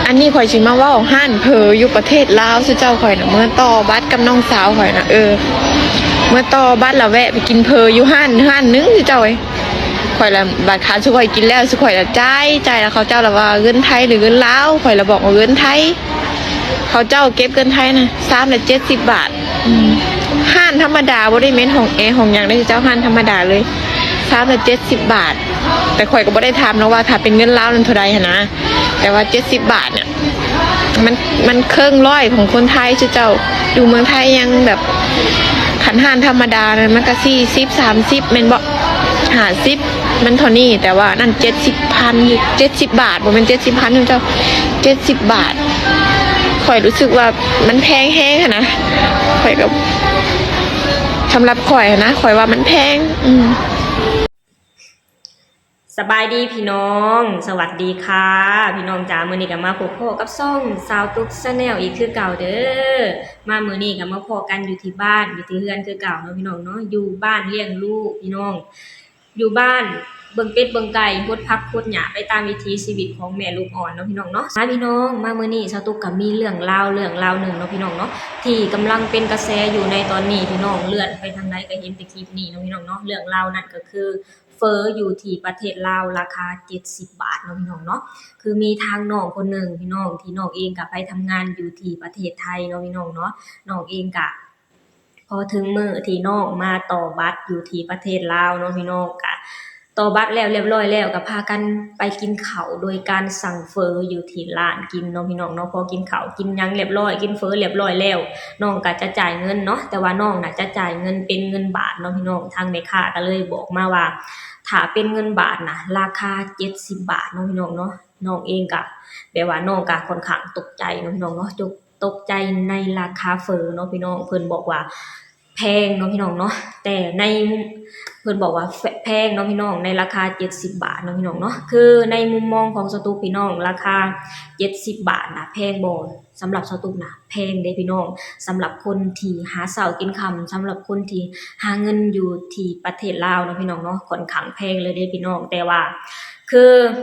ອັນນີ້ຂ້ອຍຊິມາເວົ້າຮ້ານເຝີຢູ່ປະເທດລາວ ຊື່ເຈົ້າ. ຂ້ອຍນະເມືອຕໍ່ບັດກັບນ້ອງສາວຂ້ອຍນະ ເອີ ເມືອຕໍ່ບັດລະແວະໄປກິນເຝີຢູ່ຮ້ານ ຮ້ານໜຶ່ງ ຊື່ເຈົ້າເອີຍ. ຂ້ອຍລະ ບັດຄັນຊຸຂ້ອຍກິນແລ້ວ ຊຸຂ້ອຍລະຈ່າຍ ຈ່າຍລະເຂົາເຈົ້າລະວ່າເງິນໄທຫຼືເງິນລາວ ຂ້ອຍລະບອກວ່າເງິນໄທ. ເຂົາເຈົ້າເກັບເງິນໄທນະ ຊາມລະເຈັດສິບບາດ. ອືມ ຮ້ານທຳມະດາ ບໍ່ໄດ້ແມ່ນຫ້ອງແອຫ້ອງຫຍັງເດ້ເຈົ້າ ຮ້ານທຳມະດາເລີຍ ຊາມລະເຈັດສິບບາດ. ແຕ່ຂ້ອຍກໍບໍ່ໄດ້ຖາມນຳວ່າຖ້າເປັນເງິນລາວນັ້ນເທົ່າໃດຫັ້ນນະ ແຕ່ວ່າເຈັດສິບບາດນະ ມັນ ມັນເຄິ່ງຮ້ອຍຂອງຄົນໄທ ຊື່ເຈົ້າ. ຢູ່ເມືອງໄທຍັງແບບ ຄັນຮ້ານທຳມະດານັ້ນມັນກໍສີ່ສິບ ສາມສິບ ແມ່ນບໍ່ ຫ້າສິບ ມັນເທົ່ານີ້. ແຕ່ວ່ານັ້ນເຈັດສິບພັນ ເຈັດສິບບາດ ບໍ່ແມ່ນເຈັດສິບພັນ ເຈົ້າ ເຈັດສິບບາດ. ຂ້ອຍຮູ້ສຶກວ່າມັນແພງແຮງຫັ້ນນະ ຂ້ອຍກໍ ສຳລັບຂ້ອຍຫັ້ນນະ ຂ້ອຍວ່າມັນແພງ. ອືມ ສະບາຍດີພີ່ນ້ອງ ສະຫວັດດີຄ່ະພີ່ນ້ອງຈ໋າ. ມື້ນີ້ກໍມາພົບພໍ້ກັບຊ່ອງສາວຕຸກ Channel ອີກຄືເກົ່າເດີ. ມາມື້ນີ້ກໍມາພໍ້ກັນຢູ່ທີ່ບ້ານ ຢູ່ທີ່ເຮືອນຄືເກົ່າເນາະພີ່ນ້ອງເນາະ ຢູ່ບ້ານລ້ຽງລູກພີ່ນ້ອງ. ຢູ່ບ້ານເບິ່ງເປັດເບິ່ງໄກ່ ຫົດຜັກຫົດຫຍ້າໄປຕາມວິຖີຊີວິດຂອງແມ່ລູກອ່ອນເນາະພີ່ນ້ອງເນາະ. ມາພີ່ນ້ອງ ມາມື້ນີ້ສາວຕຸກກໍມີເລື່ອງລາວ ເລື່ອງລາວໜຶ່ງເນາະພີ່ນ້ອງເນາະ ທີ່ກຳລັງເປັນກະແສຢູ່ໃນຕອນນີ້ພີ່ນ້ອງ ເລື່ອນໄປທາງໃດກໍເຫັນແຕ່ຄລິບນີ້ເນາະພີ່ນ້ອງເນາະ. ເລື່ອງລາວນັ້ນກໍຄືເຝີຢູ່ທີ່ປະເທດລາວ ລາຄາເຈັດສິບບາດເນາະພີ່ນ້ອງເນາະ. ຄືມີທາງນ້ອງຄົນໜຶ່ງພີ່ນ້ອງ ທີ່ນ້ອງເອງກໍໄປທຳງານຢູ່ທີ່ປະເທດໄທເນາະພີ່ນ້ອງເນາະ. ນ້ອງເອງກໍ ພໍເຖິງມື້ທີ່ນ້ອງມາຕໍ່ບັດຢູ່ທີ່ປະເທດລາວເນາະພີ່ນ້ອງ ກະຕໍ່ບັດແລ້ວລຽບລ້ອຍແລ້ວ ກະພາກັນໄປກິນເຂົ້າໂດຍການສັ່ງເຝີຢູ່ທີ່ຮ້ານກິນເນາະພີ່ນ້ອງເນາະ. ພໍກິນເຂົ້າກິນຫຍັງລຽບລ້ອຍ ກິນເຝີລຽບລ້ອຍແລ້ວ ນ້ອງກະຈະຈ່າຍເງິນເນາະ ແຕ່ວ່ານ້ອງນະຈະຈ່າຍເງິນເປັນເງິນບາດເນາະພີ່ນ້ອງ. ທາງແມ່ຄ້າກະເລີຍບອກມາວ່າ ຖ້າເປັນເງິນບາດນະ ລາຄາເຈັດສິບບາດເນາະພີ່ນ້ອງເນາະ. ນ້ອງເອງກະ ແບບວ່ານ້ອງກະຄ່ອນຂ້າງຕົກໃຈເນາະພີ່ນ້ອງເນາະ ຕົກ ຕົກໃຈໃນລາຄາເຝີເນາະພີ່ນ້ອງ. ເພິ່ນບອກວ່າແພງເນາະພີ່ນ້ອງເນາະ ແຕ່ໃນມຸມ ເພິ່ນບອກວ່າແພງເນາະພີ່ນ້ອງ ໃນລາຄາເຈັດສິບບາດເນາະພີ່ນ້ອງເນາະ. ຄືໃນມຸມມອງຂອງສາວຕຸກພີ່ນ້ອງ ລາຄາເຈັດສິບບາດນະແພງບໍ່? ສຳລັບສາວຕຸກນະແພງເດ້ພີ່ນ້ອງ. ສຳລັບຄົນທີ່ຫາເຊົ້າກິນຄ່ຳ ສຳລັບຄົນທີ່ຫາເງິນຢູ່ທີ່ປະເທດລາວເນາະພີ່ນ້ອງເນາະ ຄ່ອນຂ້າງແພງເລີຍເດ້ພີ່ນ້ອງ. ແຕ່ວ່າຄື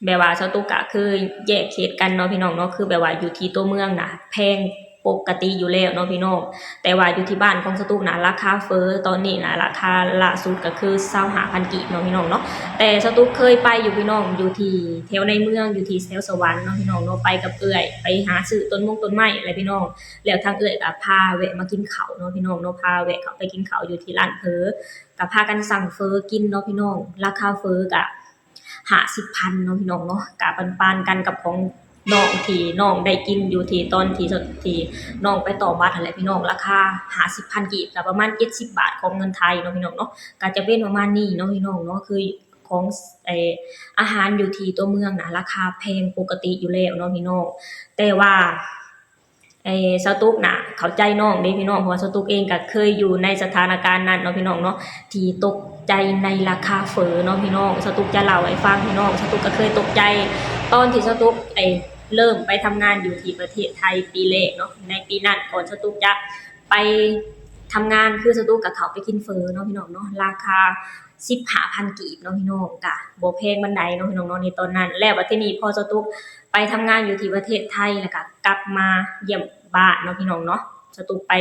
ແບບວ່າສາວຕຸກກະຄືແຍກເຂດກັນເນາະພີ່ນ້ອງເນາະ. ຄືແບບວ່າຢູ່ທີ່ຕົວເມືອງນະແພງປົກກະຕິຢູ່ແລ້ວເນາະພີ່ນ້ອງ ແຕ່ວ່າຢູ່ທີ່ບ້ານຂອງສາວຕຸກນະ ລາຄາເຝີຕອນນີ້ນະ ລາຄາລ່າສຸດກໍຄືຊາວຫ້າພັນກີບເນາະພີ່ນ້ອງເນາະ. ແຕ່ສາວຕຸກເຄີຍໄປຢູ່ພີ່ນ້ອງ ຢູ່ທີ່ແຖວໃນເມືອງ ຢູ່ທີ່ແຖວສະຫວັນເນາະພີ່ນ້ອງເນາະ ໄປກັບເອື້ອຍ ໄປຫາຊື້ຕົ້ນມົງຕົ້ນໄມ້ແຫຼະພີ່ນ້ອງ. ແລ້ວທາງເອື້ອຍກໍພາແວະມາກິນເຂົ້າເນາະພີ່ນ້ອງເນາະ ພາແວະເຂົ້າໄປກິນເຂົ້າຢູ່ທີ່ຮ້ານເຝີ ກໍພາກັນສັ່ງເຝີກິນເນາະພີ່ນ້ອງ. ລາຄາເຝີກໍ ຫ້າສິບພັນເນາະພີ່ນ້ອງເນາະ ກະປານໆກັນກັບຂອງນ້ອງທີ່ນ້ອງໄດ້ກິນຢູ່ທີ່ຕອນທີ່ ທີ່ນ້ອງໄປຕໍ່ບັດຫັ້ນແຫຼະພີ່ນ້ອງ. ລາຄາຫ້າສິບພັນກີບ ກະປະມານເຈັດສິບບາດຂອງເງິນໄທເນາະພີ່ນ້ອງເນາະ ກະຈະເປັນປະມານນີ້ເນາະພີ່ນ້ອງເນາະ. ຄືຂອງ ເອີ ອາຫານຢູ່ທີ່ຕົວເມືອງນະ ລາຄາແພງປົກກະຕິຢູ່ແລ້ວເນາະພີ່ນ້ອງ ແຕ່ວ່າ ເອີ ສາວຕຸກນະເຂົ້າໃຈນ້ອງເດ້ພີ່ນ້ອງ ເພາະວ່າສາວຕຸກເອງກະເຄີຍຢູ່ໃນສະຖານະການນັ້ນເນາະພີ່ນ້ອງເນາະ ທີ່ຕົກໃຈໃນລາຄາເຝີເນາະພີ່ນ້ອງ. ສາວຕຸກຈະເລົ່າໃຫ້ຟັງພີ່ນ້ອງ ສາວຕຸກກະເຄີຍຕົກໃຈ ຕອນທີ່ສາວຕຸກ ເອີ ເລີ່ມໄປທຳງານຢູ່ທີ່ປະເທດໄທປີແລກເນາະ. ໃນປີນັ້ນກ່ອນສາວຕຸກຈະໄປທຳງານ ຄືສາວຕຸກກະເຂົ້າໄປກິນເຝີເນາະພີ່ນ້ອງເນາະ ລາຄາ ສິບຫ້າພັນກີບເນາະພີ່ນ້ອງ ກະບໍ່ແພງປານໃດເນາະພີ່ນ້ອງເນາະ ໃນຕອນນັ້ນ. ແລ້ວບັດທີນີ້ພໍສາວຕຸກໄປທຳງານຢູ່ທີ່ປະເທດໄທ ແລ້ວກະກັບມາຢ້ຽມບ້ານເນາະພີ່ນ້ອງເນາະ ສາວຕຸກໄປ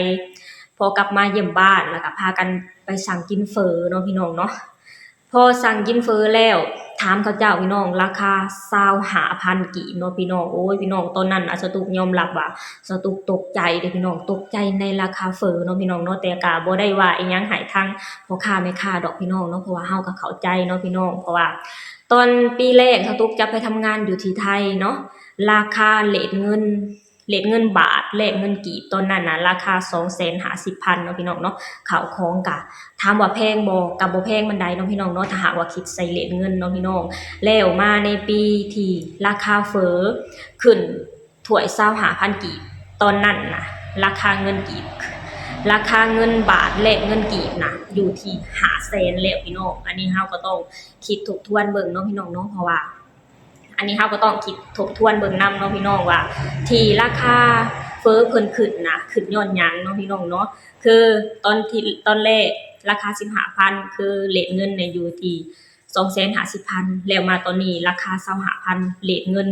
ພໍກັບມາຢ້ຽມບ້ານ ແລ້ວກະພາກັນໄປສັ່ງກິນເຝີເນາະພີ່ນ້ອງເນາະ. ພໍສັ່ງກິນເຝີແລ້ວ ຖາມເຂົາເຈົ້າພີ່ນ້ອງ ລາຄາຊາວຫ້າພັນກີບເນາະພີ່ນ້ອງ. ໂອ້ຍ ພີ່ນ້ອງ ຕອນນັ້ນນະ ສາວຕຸກຍອມຮັບວ່າ ສາວຕຸກຕົກໃຈເດ້ພີ່ນ້ອງ ຕົກໃຈໃນລາຄາເຝີເນາະພີ່ນ້ອງເນາະ. ແຕ່ກະບໍ່ໄດ້ວ່າອີ່ຫຍັງໃຫ້ທາງພໍ່ຄ້າແມ່ຄ້າດອກພີ່ນ້ອງເນາະ ເພາະວ່າເຮົາກະເຂົ້າໃຈເນາະພີ່ນ້ອງ ເພາະວ່າຕອນປີແລກສາວຕຸກຈະໄປທຳງານຢູ່ທີ່ໄທເນາະ ລາຄາເຣດເງິນ ເຣດເງິນບາດແລກເງິນກີບຕອນນັ້ນນະ ລາຄາສອງແສນຫ້າສິບພັນເນາະພີ່ນ້ອງເນາະ. ເຂົ້າຂອງກະ ຖາມວ່າແພງບໍ່? ກະບໍ່ແພງປານໃດເນາະພີ່ນ້ອງເນາະ ຖ້າຫາກວ່າຄິດໃສ່ເຣດເງິນເນາະພີ່ນ້ອງ. ແລ້ວມາໃນປີທີ່ລາຄາເຝີຂຶ້ນ ຖ້ວຍຊາວຫ້າພັນກີບ ຕອນນັ້ນນະ ລາຄາເງິນກີບ ລາຄາເງິນບາດແລກເງິນກີບນະ ຢູ່ທີ່ຫ້າແສນແລ້ວພີ່ນ້ອງ. ອັນນີ້ເຮົາກໍຕ້ອງຄິດທົບທວນເບິ່ງເນາະພີ່ນ້ອງເນາະ ເພາະວ່າ ອັນນີ້ເຮົາກໍຕ້ອງຄິດທົບທວນເບິ່ງນຳເນາະພີ່ນ້ອງ ວ່າທີ່ລາຄາເຝີເພິ່ນຂຶ້ນນະ ຂຶ້ນຍ້ອນຫຍັງເນາະພີ່ນ້ອງເນາະ. ຄືຕອນທີ່ ຕອນແລກລາຄາສິບຫ້າພັນ ຄືເຣດເງິນນະຢູ່ທີ່ສອງແສນຫ້າສິບພັນ ແລ້ວມາຕອນນີ້ລາຄາຊາວຫ້າພັນ ເຣດເງິນ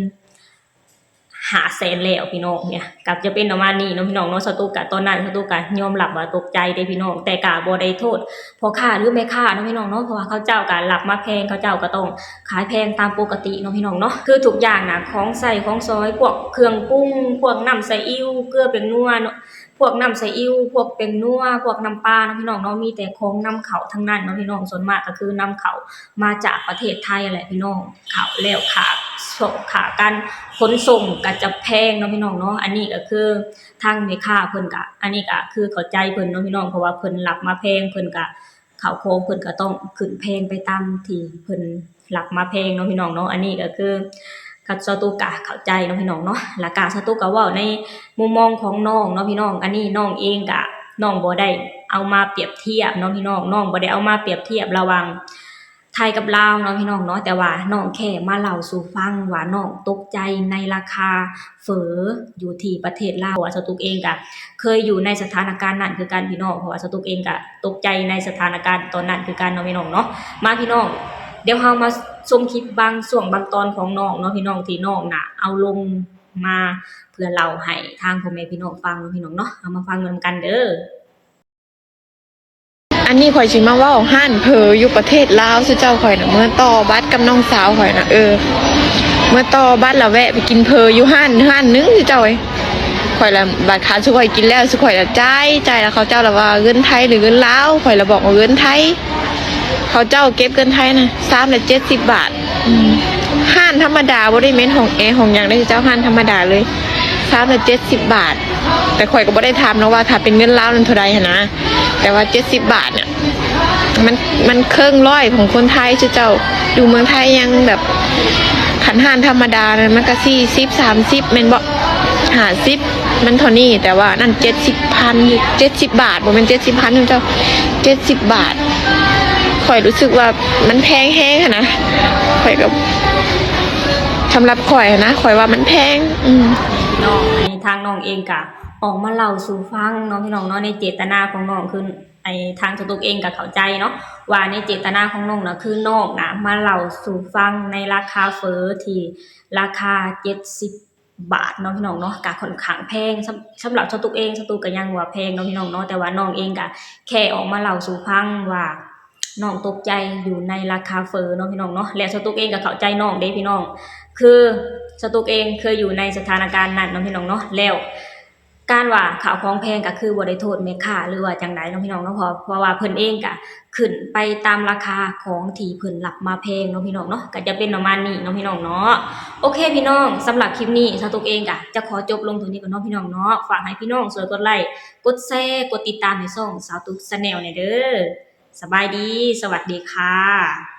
ຫ້າແສນແລ້ວພີ່ນ້ອງ. ເນຍ ກໍຈະເປັນປະມານນີ້ເນາະພີ່ນ້ອງເນາະ. ສາວຕຸກກະ ຕອນນັ້ນສາວຕຸກກະຍອມຮັບວ່າຕົກໃຈເດ້ພີ່ນ້ອງ, ແຕ່ກະບໍ່ໄດ້ໂທດພໍ່ຄ້າ ຫຼື ແມ່ຄ້າເນາະພີ່ນ້ອງເນາະ, ເພາະວ່າເຂົາເຈົ້າກະຮັບມາແພງ, ເຂົາເຈົ້າກໍຕ້ອງຂາຍແພງຕາມປົກກະຕິເນາະພີ່ນ້ອງເນາະ. ຄືທຸກຢ່າງນະ ຂອງໃຊ້ຂອງສອຍ ພວກເຄື່ອງປຸງ ພວກນ້ຳສະອິ້ວ ເກືອ ແປ້ງນົວເນາະ, ພວກນ້ຳສະອິ້ວ ພວກແປ້ງນົວ ພວກນ້ຳປາເນາະພີ່ນ້ອງເນາະ, ມີແຕ່ຂອງນຳເຂົ້າທັງນັ້ນເນາະພີ່ນ້ອງ. ສ່ວນມາກກໍຄືນຳເຂົ້າມາຈາກປະເທດໄທຫັ້ນແຫຼະພີ່ນ້ອງ. ເຂົ້າແລ້ວຄ່າ ຄ່າການຂົນສົ່ງກໍຈະແພງເນາະພີ່ນ້ອງເນາະ. ອັນນີ້ກໍຄືທາງແມ່ຄ້າເພິ່ນກໍ ອັນນີ້ກໍຄືເຂົ້າໃຈເພິ່ນເນາະພີ່ນ້ອງ, ເພາະວ່າເພິ່ນຮັບມາແພງ ເພິ່ນກໍ ເຂົ້າຂອງເພິ່ນກໍຕ້ອງຂຶ້ນແພງໄປຕາມທີ່ເພິ່ນຮັບມາແພງເນາະພີ່ນ້ອງເນາະ. ອັນນີ້ກໍຄື ກັບສາວຕຸກກະເຂົ້າໃຈເນາະພີ່ນ້ອງເນາະ. ແລ້ວກະສາວຕຸກກະເວົ້າໃນມຸມມອງຂອງນ້ອງເນາະພີ່ນ້ອງ, ອັນນີ້ນ້ອງເອງກະ ນ້ອງບໍ່ໄດ້ເອົາມາປຽບທຽບເນາະພີ່ນ້ອງ, ນ້ອງບໍ່ໄດ້ເອົາມາປຽບທຽບລະຫວ່າງໄທກັບລາວເນາະພີ່ນ້ອງເນາະ, ແຕ່ວ່ານ້ອງແຄ່ມາເລົ່າສູ່ຟັງວ່ານ້ອງຕົກໃຈໃນລາຄາເຝີຢູ່ທີ່ປະເທດລາວ, ເພາະວ່າສາວຕຸກເອງກະເຄີຍຢູ່ໃນສະຖານະການນັ້ນຄືກັນພີ່ນ້ອງ, ເພາະວ່າສາວຕຸກເອງກະຕົກໃຈໃນສະຖານະການຕອນນັ້ນຄືກັນເນາະພີ່ນ້ອງເນາະ. ມາພີ່ນ້ອງ ດຽວເຮົາມາຊົມຄລິບບາງຊ່ວງບາງຕອນຂອງນ້ອງເນາະພີ່ນ້ອງ, ທີ່ນ້ອງນະເອົາລົງມາເພື່ອເລົ່າໃຫ້ທາງພໍ່ແມ່ພີ່ນ້ອງຟັງເນາະພີ່ນ້ອງເນາະ. ເຮົາມາຟັງນຳກັນເດີ້. ອັນນີ້ຂ້ອຍຊິມາເວົ້າຮ້ານເຝີຢູ່ປະເທດລາວສູ່ເຈົ້າ. ຂ້ອຍນະເມືອຕໍ່ບັດກັບນ້ອງສາວຂ້ອຍນະ, ເອີ ເມືອຕໍ່ບັດລະແວະໄປກິນເຝີຢູ່ຮ້ານ ຮ້ານໜຶ່ງເຈົ້າເອີຍ. ຂ້ອຍລະ ບັດຄັນສູ່ຂ້ອຍກິນແລ້ວ ສູ່ຂ້ອຍລະຈ່າຍ ຈ່າຍລະເຂົາເຈົ້າລະວ່າເງິນໄທຫຼືເງິນລາວ, ຂ້ອຍລະບອກວ່າເງິນໄທ. ເຂົາເຈົ້າເກັບເງິນໄທນະ ຊາມລະເຈັດສິບບາດ. ອືມ ຮ້ານທຳມະດາ ບໍ່ໄດ້ແມ່ນຫ້ອງແອຫ້ອງຫຍັງເດ້ເຈົ້າ, ຮ້ານທຳມະດາເລີຍ ຊາມລະເຈັດສິບບາດ. ແຕ່ຂ້ອຍກໍບໍ່ໄດ້ຖາມເນາະວ່າຖ້າເປັນເງິນລາວນັ້ນເທົ່າໃດຫັ້ນນະ, ແຕ່ວ່າເຈັດສິບບາດນະ ມັນ ມັນເຄິ່ງຮ້ອຍຂອງຄົນໄທຊື່ເຈົ້າ. ຢູ່ເມືອງໄທຍັງແບບ ຄັນຮ້ານທຳມະດານະ ມັນກໍສີ່ສິບ ສາມສິບແມ່ນບໍ່ ຫ້າສິບ ມັນເທົ່ານີ້, ແຕ່ວ່ານັ້ນເຈັດສິບພັນ ເຈັດສິບບາດ, ບໍ່ແມ່ນເຈັດສິບພັນເຈົ້າ ເຈັດສິບບາດ. ຂ້ອຍຮູ້ສຶກວ່າມັນແພງແຮງຫັ້ນນະ, ຂ້ອຍກໍ ສຳລັບຂ້ອຍຫັ້ນນະ ຂ້ອຍວ່າມັນແພງ. ອືມ ເນາະ ອັນນີ້ທາງນ້ອງເອງກະອອກມາເລົ່າສູ່ຟັງເນາະພີ່ນ້ອງເນາະ, ໃນເຈດຕະນາຂອງນ້ອງຄື ໄອ້ທາງສາວຕຸກເອງກໍເຂົ້າໃຈເນາະ ວ່າໃນເຈດຕະນາຂອງນ້ອງນະ ຄືນ້ອງນະມາເລົ່າສູ່ຟັງໃນລາຄາເຝີທີ່ລາຄາເຈັດສິບບາດເນາະພີ່ນ້ອງເນາະ, ກະຂ້ອນຂ້າງແພງ. ສຳ ສຳລັບສາວຕຸກເອງ ສາວຕຸກກໍຍັງວ່າແພງເນາະພີ່ນ້ອງເນາະ, ແຕ່ວ່ານ້ອງເອງກະແຄ່ອອກມາເລົ່າສູ່ຟັງວ່ານ້ອງຕົກໃຈຢູ່ໃນລາຄາເຝີເນາະພີ່ນ້ອງເນາະ. ແລະສາວຕຸກເອງກໍເຂົ້າໃຈນ້ອງເດ້ພີ່ນ້ອງ, ຄືສາວຕຸກເອງເຄີຍຢູ່ໃນສະຖານະການນັ້ນເນາະພີ່ນ້ອງເນາະ. ແລ້ວ ການວ່າຂ້າວຂອງແພງກໍຄືບໍ່ໄດ້ໂທດແມ່ຄ້າ ຫຼືວ່າຈັ່ງໃດເນາະພີ່ນ້ອງເນາະ, ເພາະ ເພາະວ່າເພິ່ນເອງກໍຂຶ້ນໄປຕາມລາຄາຂອງທີ່ເພິ່ນຮັບມາແພງເນາະພີ່ນ້ອງເນາະ. ກໍຈະເປັນປະມານນີ້ເນາະພີ່ນ້ອງເນາະ. ໂອເຄພີ່ນ້ອງ, ສຳລັບຄລິບນີ້ສາວຕຸກເອງກໍຈະຂໍຈົບລົງເທົ່ານີ້ກ່ອນເນາະພີ່ນ້ອງເນາະ. ຝາກໃຫ້ພີ່ນ້ອງຊ່ວຍກົດໄລ ກົດແຊ ກົດຕິດຕາມໃຫ້ຊ່ອງສາວຕຸກ Channel ແດ່ເດີ້. ສະບາຍດີ, ສະຫວັດດີຄ່ະ.